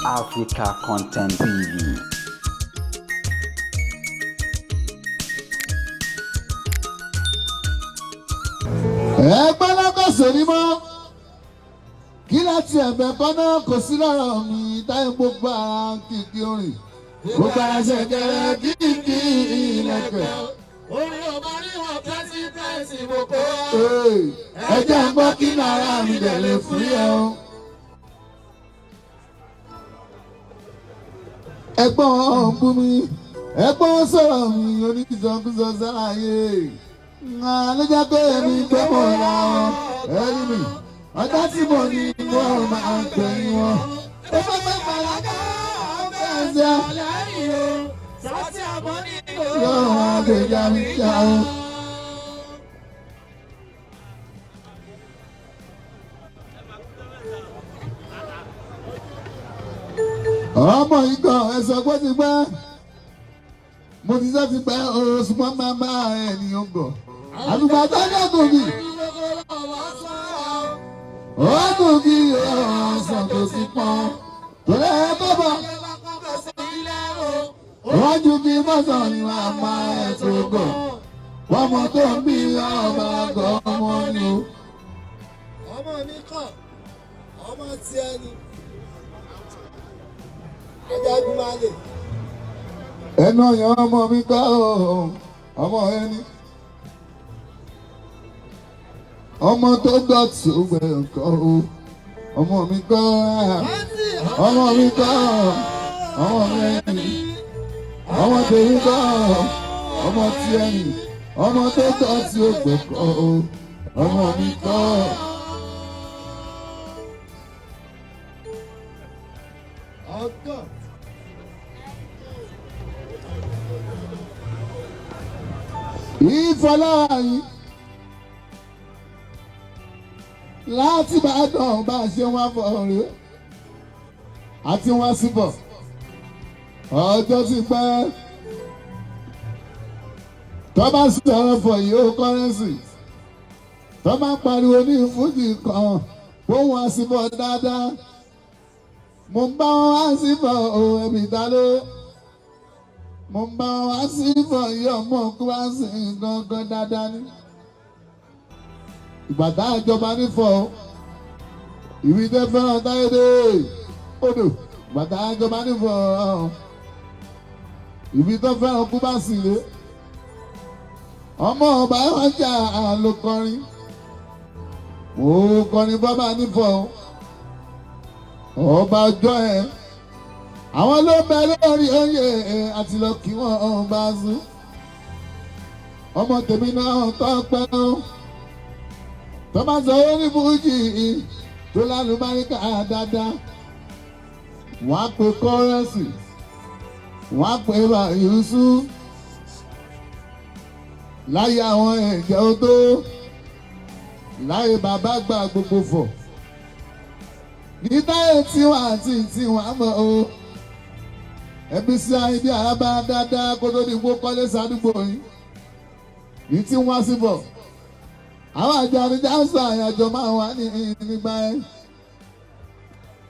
Africa Content TV. Ẹgbẹ́ lọ́kọ̀sọ̀ ni mọ́ kí láti ẹ̀bẹ̀ kọ́nà kò sí lọ́rọ̀ mi táyé gbogbo ara kìkì orin gbogbo ara ṣẹ̀kẹ̀rẹ̀ kìkì ilẹ̀kẹ̀. Orin ọmọ ríwọ̀n pẹ́sí mo kó. Ẹ jẹ́ ń gbọ́ kí náírà mi dẹ̀ lè fún yẹ o. Ẹ̀gbọ́n bú mi, ẹ̀gbọ́n sọ̀rọ̀ mi, oníṣàkóso sàlàyé ló jẹ́ pé èmi gbé mọ̀ làwọn ẹni mi ọjọ́ tí mo ní wọ́n máa ń gbẹ̀yìn wọn. Ó fẹ́ fẹ́ gbàlágà ọ̀fẹ́ ẹ̀ṣẹ̀ Lẹ́yìn o, sátì àmọ́ nínú. Yóò máa gbèjà mi jà o. Ọmọ ikọ̀ ẹ̀sọ́ pé ti pẹ́, mo ti sẹ́ ti pẹ́ oṣù mọ́ máa bá ènìyàn gọ̀ àtùgbà tó dẹ́kun mi ó dùn kí ọ̀sán tó sì pọ́n tó lẹ́ tó bọ̀ wọ́n ju kí mọ́sán ni wọ́n á máa ẹ̀ tó gọ̀ wọ́n mọ tó ń bí ọba gọ̀ ọmọ ni o. Ọmọ mi kàn, ọmọ tiẹ̀ ni. Ajagun máa lè. Ẹnu ọyàn ọmọ mi kọ́ ọmọ ẹni ọmọ tó gbọ́ tó gbẹ kọ́ o, ọmọ mi kọ́, ọmọ mi kọ́, ọmọ mi ẹni, ọmọ tèmi kọ́, ọmọ tí ẹni, ọmọ tó gbọ́ tí ó gbẹ kọ́ o, ọmọ mi kọ́. Ọgọ́. Ìfọláyín láti Ìbàdàn bá a ṣe wá fọ rèé àti wá síbọ̀, ọjọ́ ti pẹ́ tó bá sọ̀rọ̀ fọ̀ yìí ó kọ́rẹ́nsì tó bá pariwo ní fújì kan ó wá síbọ̀ dáadáa. Mo ń bá wọn wá síbọ̀ o, ẹ̀mí ta ló mo ń bá wọn wá síbọ̀ yìí, ọmọ kó wá sí gangan dáadáa ní. Ìgbà tá a jọba nífọ̀ o, ìwí tẹ́ fẹ́ràn táyédè odò, ìgbà tá a jọba nífọ̀ o, ìwí tó fẹ́ràn kú bá sì lé ọmọ ọba ọjà ló kọrin, mo kọrin bọ́bá nífọ̀ o, ọba ọjọ́ ẹ̀ àwọn ló bẹ lórí oyè àti lọ kí wọ́n bá sùn. Ọmọ tèmi náà tọ́pẹ́ o, tó bá sọ ó ní fújì tó lálùbáríkà dáadáa, wọ́n á pe kọ́rẹ́sì, wọ́n á pe bàyùsù láyé àwọn ẹ̀jẹ̀ ó tó láyé bàbá gba gbogbo fọ̀ ní táyé tiwọn àti tiwọn àmọ́ o, ẹbí sí ayé àbá dáadáa kó tó di kó kọ́lé sádùúgbò yín ní tí wọ́n sì bọ̀. Àwọn àjọ àdìjánsá àyàjọ máa wà ní nígbà yẹn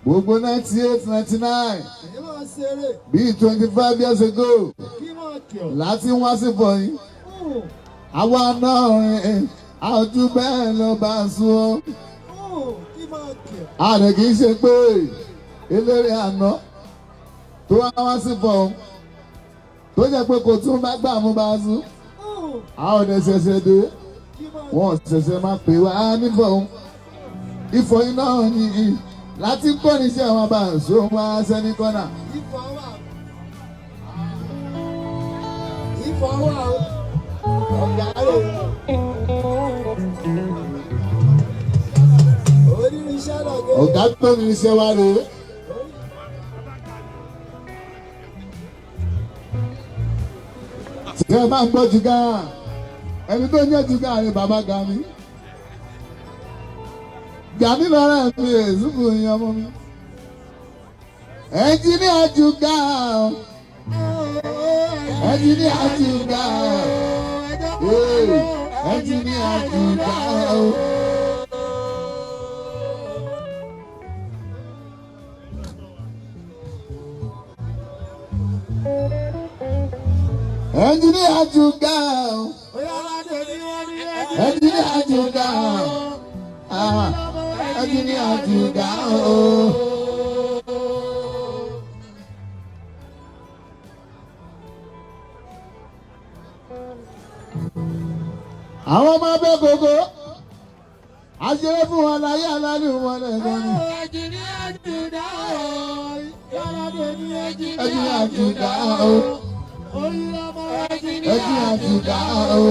gbogbo 98, 99 Èyí máa ṣeré bíi 25 years ago kí máa kì ọ́. láti wá sí bọ̀ yín. Àwa náà rìn àjù bẹ́ẹ̀ lọ bá a sún ọ́. Kí máa kì ọ́. Ààrẹ kì í ṣe pé eléré àná tó wá wá sí bọ̀ ọ́ tó jẹ́ pé kò tún bá gbà mú bá a sún. Àwọn ọ̀dẹ̀ ṣẹ̀ṣẹ̀ dé, Kí máa wọ́n ṣẹ̀ṣẹ̀ máa pè wá nífọ̀ ọ́n. Ìfọ̀ iná ni láti kọ́ ní iṣẹ́ wọn bá a sún wá sẹ́ni kọ́nà. Ifọ̀ wà. Ifọ̀ wà o. Ọ̀gá rẹ̀. Onírinṣẹ́ lọ̀gẹ́. Ọ̀gá tó ní iṣẹ́ wa rèé. Tí ẹ máa ń gbọ́ jùgá, ẹni tó ń jẹ́ jùgá ni bàbá Gani. Gani lọ́rẹ́ mi èsùkú yín ọmọ mi. Ẹnjíníà jùgá, ẹnjíníà jùgá, ẹnjíníà jùgá o. Ẹnjìníà Jùgà o. Ẹnjìníà Jùgà o. Ẹnjìníà Jùgà o. Àwọn ọmọ abẹ́ gbogbo àṣírí fún wọn láyé alálù wọn lẹ́gbọ́n ni. Ẹnjìníà Jùgà o. Ẹnjìníà Jùgà o.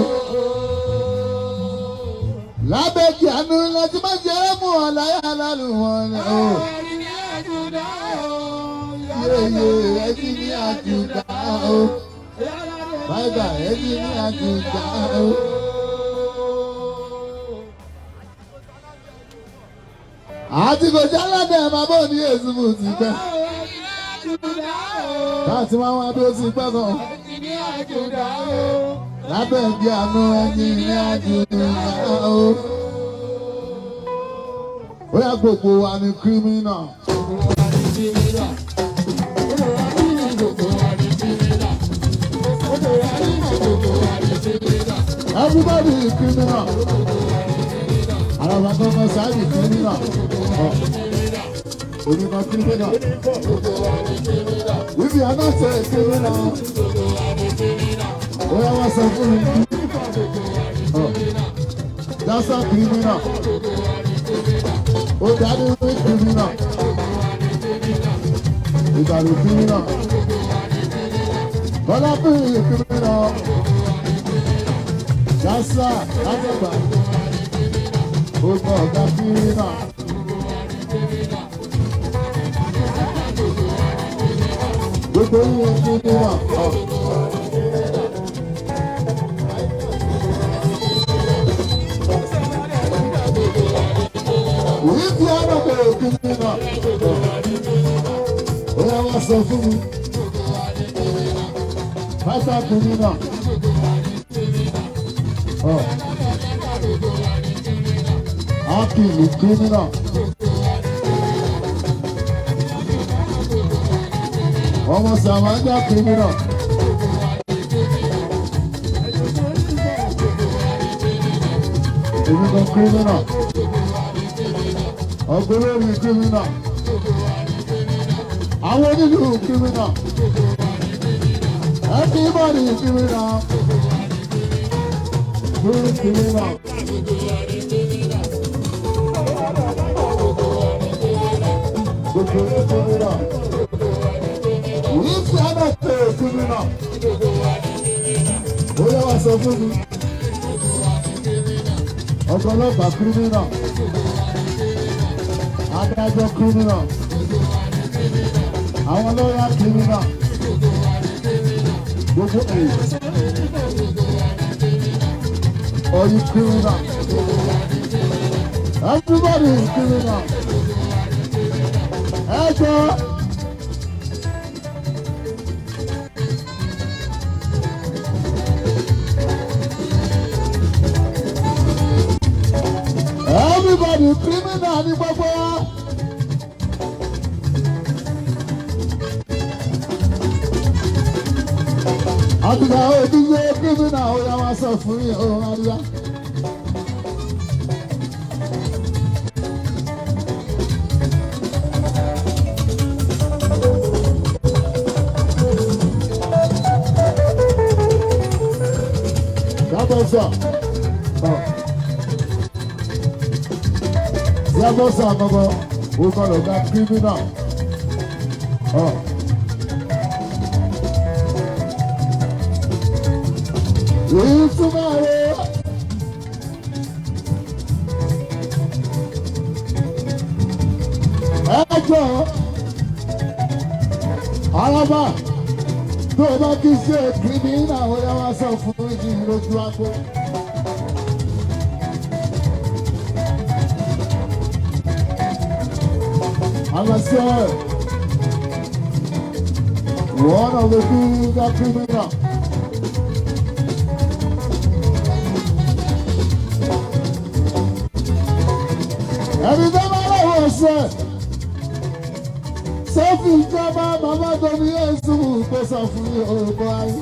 Lábẹ́ kí àánú láti má ṣe é mú wọn láyé alálù wọn lẹ́ o. Yéyé ẹnjìníà Jùgà o. Báyìí ẹnjìníà Jùgà o. Àti kò jáládé bàbá òní èsùnmù ti pẹ́. Láti máa wá bí ó ti pẹ́ gan. Lábẹ́ ìgbé àánú ẹnjìníà Jùgà o. Ó yá gbogbo wa ní kírímínà. Everybody is criminal. Àràbà kankan sáàbì criminal. Omi kan criminal. If you are not a criminal, ó yá wá sọ fún mi. Dasa criminal. Ó dájú wí criminal. Ìbàdàn criminal. Bọ́lá pín criminal. Dasa látọ̀gbà. Ogun ọ̀gá criminal. Gbogbo yín criminal. If you are not a criminal, ó yá wá sọ fún mi. Pátá criminal. Akili criminal. Ọmọ Sàmájà criminal. Èmi kan criminal. Ọ̀gbọ́n criminal. Àwọn onílù criminal. Everybody criminal. Good criminal. Gbogbo criminal. If you are not a criminal, ó yẹ wá sọ fún mi. Ọ̀pọ̀lọpàá criminal. Adájọ́ criminal. Àwọn lọ́yà criminal. Gbogbo èyí. Are you criminal? Everybody is criminal. Ẹ jọ. Everybody criminal ní gbogbo wa. Àdìgbà òdìgbò criminal ó yá wá sọ fún yín ó àdìgbà. Yàtọ̀ sọ. Yàtọ̀ sọ àkọ́kọ́, ó kọ́ lọ gba criminal. Ìtumọ̀ rẹ̀. Ẹ jọ Araba tó o bá kí ṣe criminal ó yá wá sọ fún ìjì lójú àpò. I'm a sir. One of the big criminal. Ẹni tó bá lọ́wọ́ ṣe. Sọ́fì ìjọba bàbá tó ní Yéésù kó sọ fún Yorùbá ayé.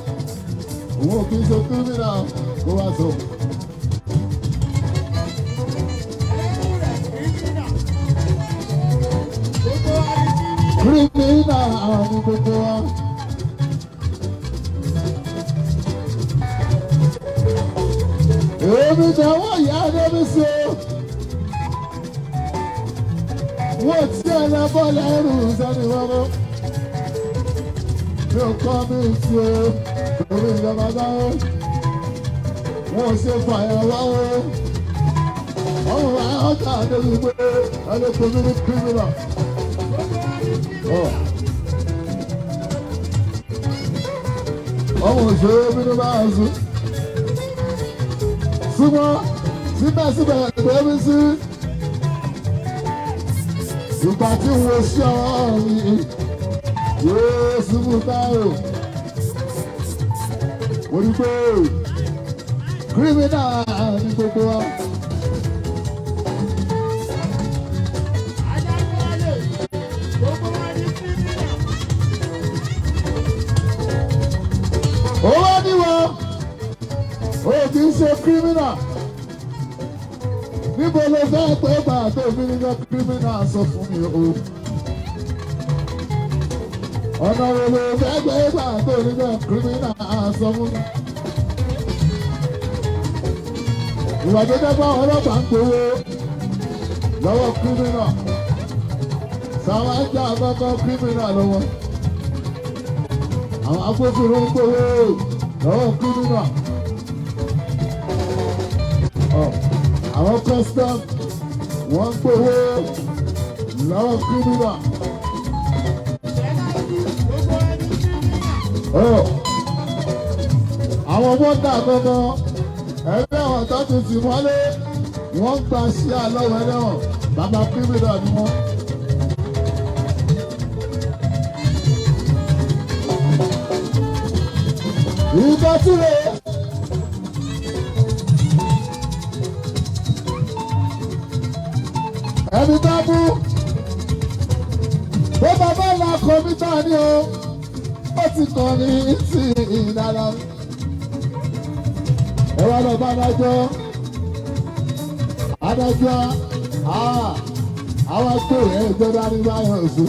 Òun ò kì í ṣe kírímìnà kó wá sọ. Kírímìnà ní gbogbo wa. Èmi tẹ̀wọ́ ìyá Adébí sí o. Wọ́n ti ẹ̀ lọ bọ́ọ̀lù ẹrù sẹ́ni wọ́wọ́. Mi ò kọ́ mi sí o. Torí ìjọba dáwọ́. Wọ́n ò ṣe fàyàwọ́ o. Ọ̀hún ọ̀tá Adébí pé ẹlẹ́kùn mi ní kírímìnà. Ọmọ òṣèré bínú bá a sùn. Súnmọ́ síbẹ̀síbẹ̀ ẹgbẹ́ mi sí. Ìgbà tí mo ṣe ọ̀rọ̀ mi yóò ṣubú táyò. Mo rí pé kírímìnà ní gbogbo wa. Owó níwọ̀ o kì í ṣe kírímìnà. Níbo ló fẹ́ pé gbà tó fi ní jẹ́ kírímìnà sọ fún mi o? Ọ̀nà wo ló fẹ́ pé gbà tó fi ní jẹ́ kírímìnà sọ fún mi? Ìwà tó jẹ́ pé àwọn ọlọ́pàá ń gbowó lọ́wọ́ kírímìnà. Sàwọn ajá àkọ́kọ́ kírímìnà lọ́wọ́. Àwọn agbófinró ń gbowó lọ́wọ́ kírímìnà. Àwọn custom wọ́n ń gbowó lọ́wọ́ kírímìnà. Àwọn wọ́dà gangan ẹlẹ́wọ̀n tó ti tì mọ́lé wọ́n ń gba ṣíà lọ́wọ́ ẹlẹ́wọ̀n bàbá kírímìnà ni wọ́n. Ìgbà tí rèé. Ẹni tó bú bó bàbá la kọ̀mítà ni o ó ti kàn ní sí ìdára. Ẹ wá lọ bá adájọ́ adájọ́ àwọn tó ẹjọ́ dání báyọ̀ sí.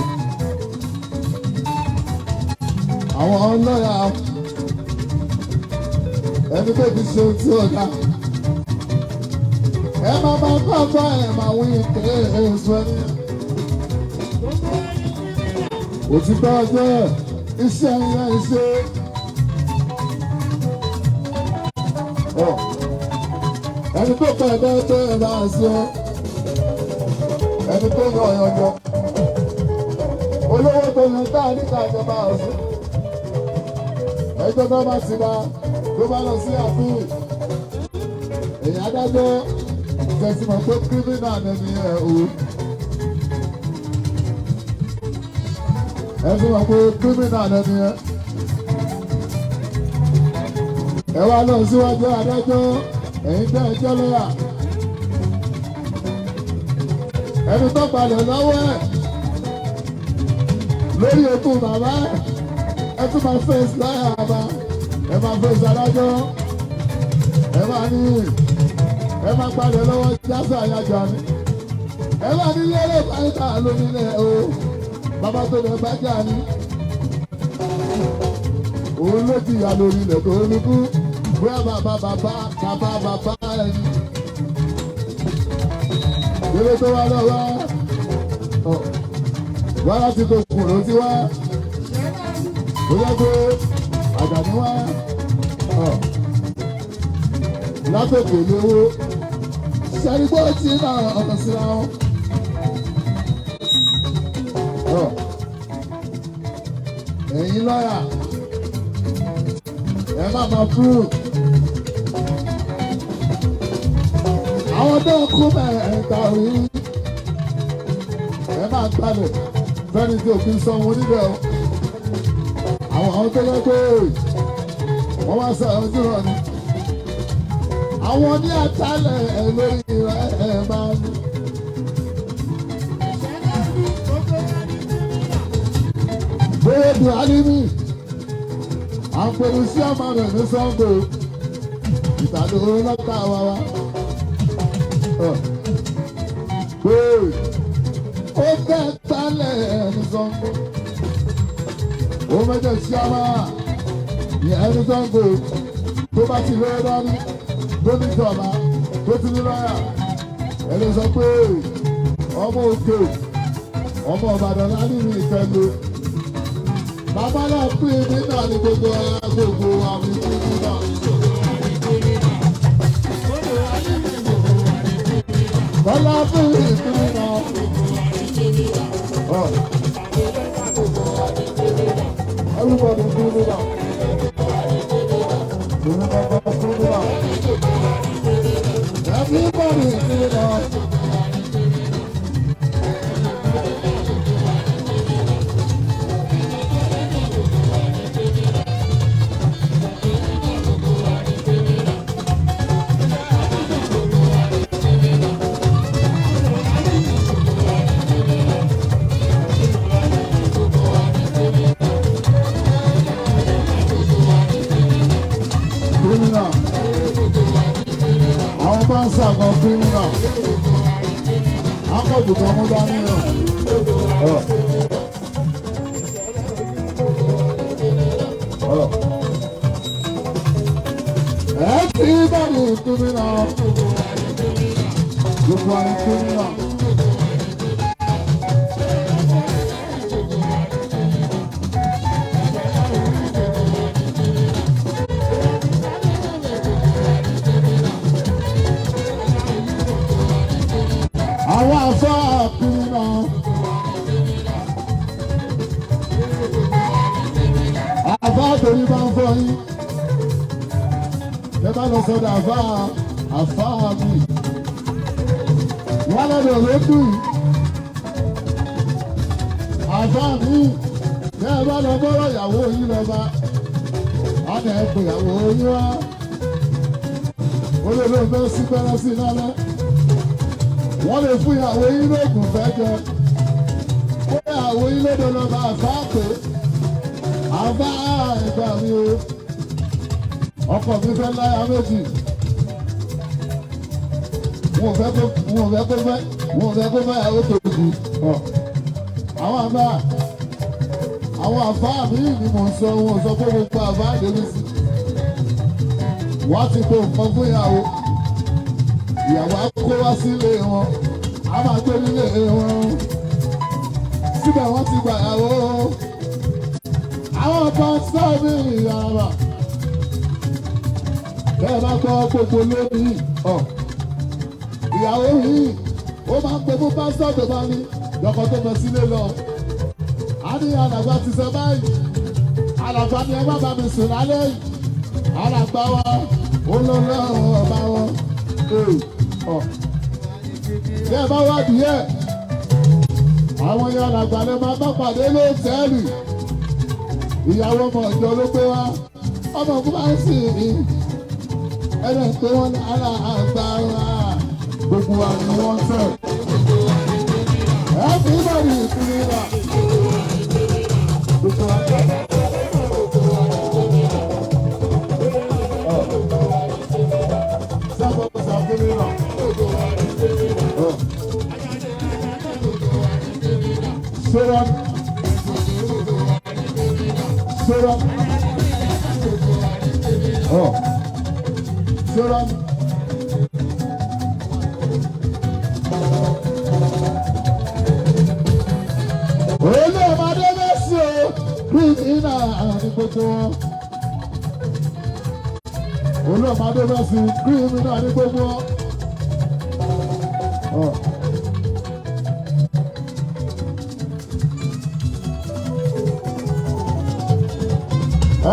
Àwọn ọlọ́yà ẹni tó ti ṣe tí ó dá. Ẹ máa máa kọ́ ọgbọ́n ẹ̀ máa wí pé èso ẹni. Òtítọ́ ọjọ́ iṣẹ́ ńlá iṣẹ́. Ẹni tó pẹ̀ bẹ́ẹ̀ tó ẹ̀ máa ṣe. Ẹni tó yọ ọ̀yọ̀yọ̀. Olówó tó yàn tá níta ìjọba ọ̀sùn. Ẹjọ́ tó bá ti ra tó bá lọ sí àbúrò. Èyí adájọ́ tẹ̀sí mọ̀ pé kírímìnà ni ẹ o. Ẹ fi mọ̀ pé kírímìnà ni ẹ. Ẹ wá lọ síwájú adájọ́ ẹ̀yin tẹ́ ẹ jẹ́ lọ́yà. Ẹni tó palẹ̀ lọ́wọ́ ẹ̀ lórí okùn bàbá ẹ̀ ẹ tún máa fèsì lọ́yà bá ẹ máa fèsì adájọ́ ẹ máa ní ẹ máa palẹ̀ lọ́wọ́ jásà àyájọ́ ni ẹ máa ní lérè báyìí lónílẹ̀ o bàbá tó lè bá jà ní. Òun ló ti yà lórí ilẹ̀ tó ní kú bóyá bàbá bàbá bàbá bàbá ẹni. Délé tó wá lọ́wọ́ wá láti tó kùn ló ti wá. Ó yẹ pé Àjàní wá látòkè lówó. Ṣẹ́rígbó tí náà ọ̀nà síra wọn. Ẹ̀yin lọ́yà ẹ má máa fúrú. Àwọn tó ń kú mẹ́ta rí ẹ máa gbalẹ̀ fẹ́ni tí òfin sọ wọn níbẹ̀ o. Àwọn tó lọ pé wọ́n wá sọ ojú rọ̀ ni. Àwọn ní àtàlẹ̀ lórí ẹ máa ń. Bóyá Buhari mi, Àpèrè sí ọmọ rẹ̀ ní Ṣàngó. Ìtàló lọ́tà wa wá. Ó fẹ́ tálẹ̀ ní Ṣàngó. Ó mẹ́jọ sí ọmọ ìyẹn ní Ṣàngó. Tó bá ti lóye dání, tó ní ìjọba, tó ti ní lọ́yà. Ẹni sọ pé ọmọ òkè, ọmọ Ìbàdàn láti ní ìtẹ́lu. Bàbá náà pín ní náà ní gbogbo gbogbo àmì kúkú náà. Bọ́lá pín ìpínlẹ̀ náà. Everybody pín náà. Pín náà. Everybody pín náà. Criminal. Àwọn bá ń sàgàn criminal. Akọ̀bù kan mú dání náà. Ẹ ti bẹ̀rù criminal. Gbogbo àrùn criminal. Àwọn afọ criminal. Àfá torí bá ń fọ yín. Ẹ bá lọ sọ́dọ̀ àfá àfá mi. Wọ́n lọ́dọ̀ ló dùn. Àfá mi. Ẹ bá lọ bọ́rọ̀ ìyàwó yín lọ bá. Á ní ẹ pè ìyàwó yín wá. Ó lè lóun fẹ́ sí pẹ́rẹ́ sí lálẹ́. Wọ́n lè fún ìyàwó yín lóògùn fẹ́ jẹ. Bóyá ìyàwó yín lódò lọ bá àfá pé. Àbá ìgbà mi o, ọkọ mi fẹ́ láya méjì. Wọn ò fẹ́ kó fẹ́, wọn ò fẹ́ kó fẹ́ ìyàwó kejì. Àwọn àbá, àwọn àfá mi ni mò ń sọ, wọn ò sọ pé mo pa àbá àdébí sí. Wọ́n ti kó nǹkan fún ìyàwó. Ìyàwó á kó wá sílé wọn, á máa gbé nílé wọn. Síbẹ̀ wọ́n ti gbà ìyàwó. Àwọn kan sọ́ọ̀bì ìyàrá. Bẹ́ẹ̀ bá gbọ́ gbogbo lónìí, ìyàwó yìí, ó máa ń pe fún pásítọ̀ tó bá ní lọ́kọ tó fẹ́ sílé lọ. A ní alàgbà ti sọ báyìí, alàgbà ni ẹ má bá mi sùn lálẹ́ yìí. Alàgbà wa, ó lọ lọ́rùn ọba wọn. Bẹ́ẹ̀ bá wá díẹ̀, àwọn yẹn alàgbà lè máa bá pàdé lóòtẹ́ẹ̀lì. Ìyàwó ọmọ ìjọ ló pé wá, ọmọ òkú máa ń sìn mí. Ẹni pé wọ́n ara àgbà wa, gbogbo wa ni wọ́n tẹ̀. Ẹ fi bọ̀dì ìpínlẹ̀ wa. Gbogbo wa. Sábọ̀ sàkúrẹ́ náà. Sọ́rọ́. Sọ́rọ́. Sọ́rọ́. Olú ọmọdé mẹ́sì o, bí iná ní gbogbo wọn. Olú ọmọdé mẹ́sì, bí iná ní gbogbo wọn.